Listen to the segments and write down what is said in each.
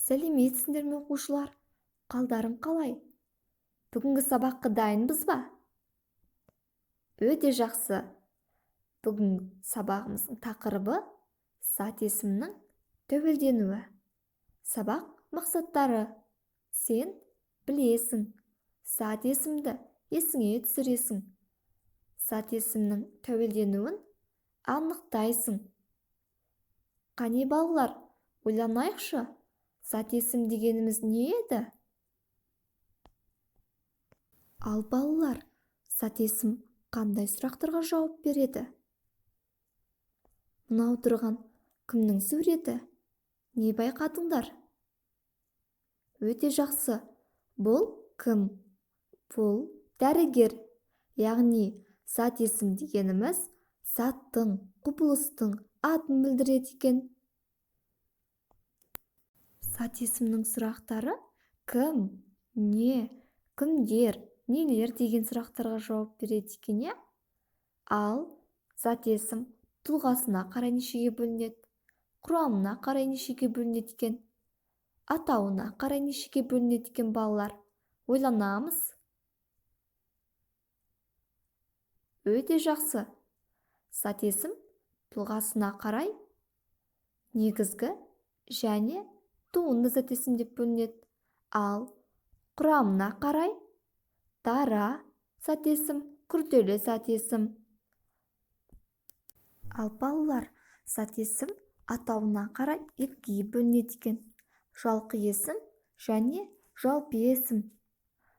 Сәлеметсіңдер ме, оқушылар? Қалдарың қалай? Бүгінгі сабаққа дайынбыз ба? Өте жақсы. Бүгін сабағымыздың тақырыбы зат есімнің тәуелденуі. Сабақ мақсаттары. Сен білесің, зат есімді есіңе түсіресің. Зат есімнің тәуелденуін анықтайсың. Қане балалар, ойланайықшы. Зат есім дегеніміз не еді? Ал балалар, зат есім қандай сұрақтарға жауап береді? Мынау тұрған кімнің суреті? Не байқадыңдар? Өте жақсы. Бұл кім? Бұл дәрігер. Яғни зат есім дегеніміз заттың, құбылыстың атын білдіреді екен. Зат есімнің сұрақтары кім, не, кімдер, нелер деген сұрақтарға жауап береді екен, иә? Ал зат есім тұлғасына қарай нешеге бөлінеді? Құрамына қарай нешеге бөлінеді екен? Атауына қарай нешеге бөлінеді екен, балалар? Ойланамыз. Өте жақсы. Зат есім тұлғасына қарай негізгі және туынды зат есім деп бөлінеді. Ал құрамына қарай дара зат есім, күрделі зат есім. Ал балалар, зат есім атауына қарай екіге бөлінеді екен. Жалқы есім және жалпы есім.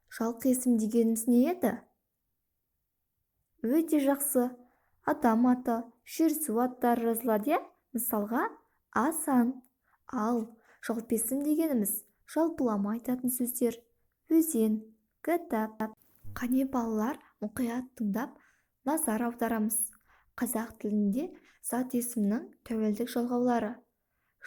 Жалқы есім дегеніміз не еді? Өте жақсы. Адам аты, жер-су аттары жазылады, иә? Мысалға, Асан. Ал жалпы есім дегеніміз жалпылама айтатын сөздер. Өзен, кітап. Қане балалар, мұқият тыңдап назар аударамыз. Қазақ тілінде зат есімнің тәуелдік жалғаулары.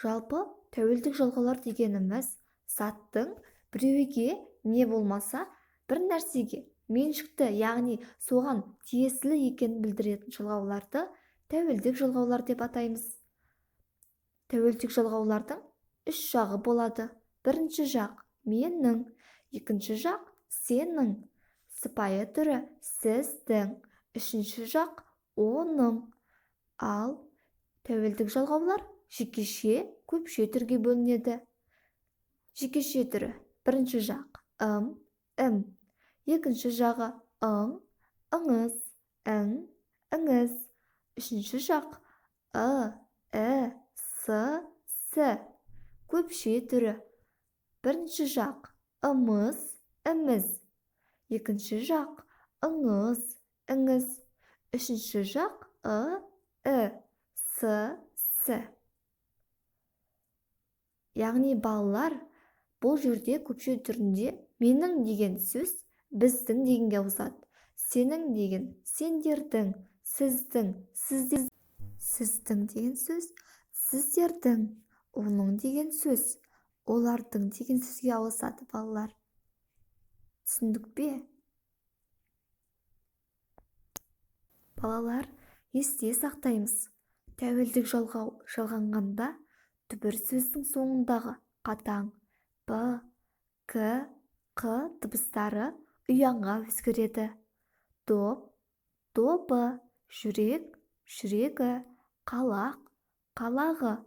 Жалпы тәуелдік жалғаулар дегеніміз заттың біреуге не болмаса бір нәрсеге меншікті, яғни соған тиесілі екенін білдіретін жалғауларды тәуелдік жалғаулар деп атаймыз. Тәуелдік жалғаулардың үш жағы болады. Бірінші жақ менің, екінші жақ сенің, сыпайы түрі сіздің, үшінші жақ оның. Ал тәуелдік жалғаулар жекеше, көпше түрге бөлінеді. Жекеше түрі бірінші жақ ым, ім, екінші жағы ың, ыңыз, ің, іңіз, үшінші жақ ы, і, с, сі. Көпше түрі бірінші жақ ымыз, іміз, екінші жақ ыңыз, іңіз, үшінші жақ ы, і, с, сі. Яғни балалар, бұл жерде көпше түрінде менің деген сөз біздің дегенге ауысады. Сенің деген сендердің, сіздің, сіздің деген сөз сіздердің, оның деген сөз олардың деген сөзге ауысады, балалар. Түсіндік пе? Балалар, есте сақтаймыз. Тәуелдік жалғау жалғанғанда түбір сөздің соңындағы қатаң б, к, қ дыбыстары ұяңға өзгереді. Доп, добы, жүрек, жүрегі, қалақ, қалағы.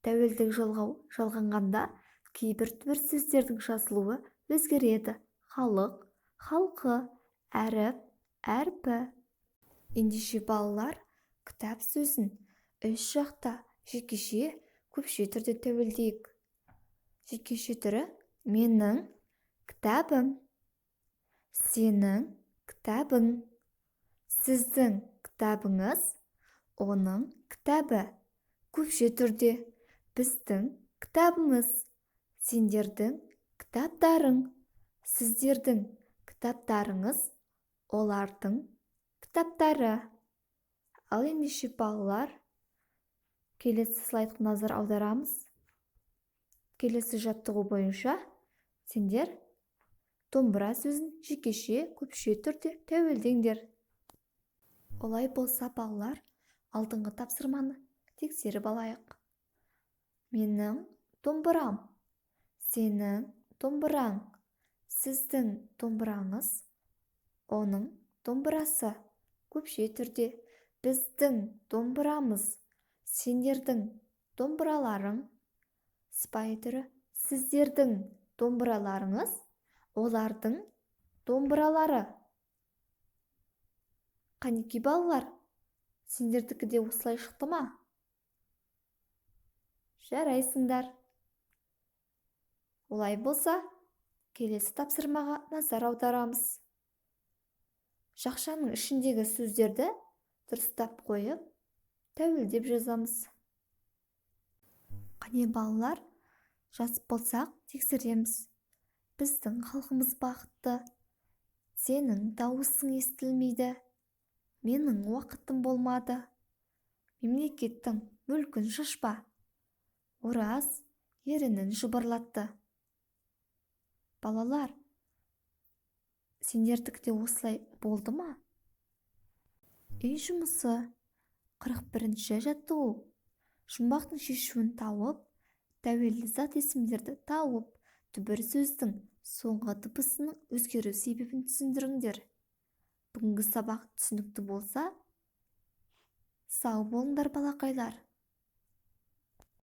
Тәуелдік жалғау жалғанғанда кейбір түбір сөздердің жазылуы өзгереді. Халық, халқы, әріп, әрпі. Ендеше балалар, кітап сөзін үш жақта жекеше, көпше түрде тәуелдейік. Жекеше түрі менің кітабым, сенің кітабың, сіздің кітабыңыз, оның кітабы. Көпше түрде біздің кітабымыз, сендердің кітаптарың, сіздердің кітаптарыңыз, олардың кітаптары. Ал ендеше балалар, келесі слайдқа назар аударамыз. Келесі жаттығу бойынша сендер домбыра сөзін жекеше, көпше түрде тәуелдеңдер. Олай болса балалар, алдыңғы тапсырманы тексеріп алайық. Менің домбырам. Сенің домбыраң, сіздің домбыраңыз, оның домбырасы. Көпше түрде біздің домбырамыз, сендердің домбыраларың. Сыпайы түрі сіздердің домбыраларыңыз, олардың домбыралары. Қанеки, балалар, сендердікі де осылай шықты ма? Жарайсыңдар. Олай болса, келесі тапсырмаға назар аударамыз. Жақшаның ішіндегі сөздерді дұрыстап қойып, тәуелдеп жазамыз. Қане, балалар, жазып болсақ, тексереміз. Біздің халқымыз бақытты. Сенің дауысың естілмейді. Менің уақытым болмады. Мемлекеттің мүлкін шашпа. Ораз ерінін жыбырлатты. Балалар, сендердікі де осылай болды ма? Үй жұмысы. 41-ші жаттығу. Жұмбақтың шешуін тауып, тәуелді зат есімдерді тауып, түбір сөздің соңғы дыбысының өзгеру себебін түсіндіріңдер. Бүгінгі сабақ түсінікті болса, сау болыңдар, балақайлар.